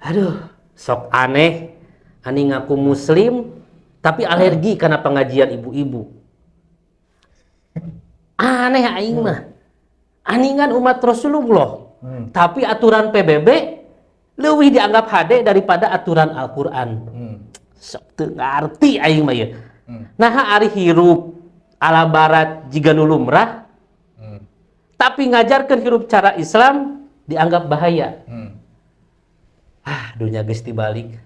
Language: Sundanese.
Aduh, sok aneh. Ani ngaku muslim tapi alergi karena pengajian ibu-ibu. Aneh aing mah. Aningan umat Rasulullah. Tapi aturan PBB lebih dianggap hade daripada aturan Al-Qur'an. Sok teu ngarti aing mah ya. Nah, ari hirup ala barat jiga nu lumrah, tapi ngajarkan hirup cara Islam dianggap bahaya. Ah, dunia geus dibalik.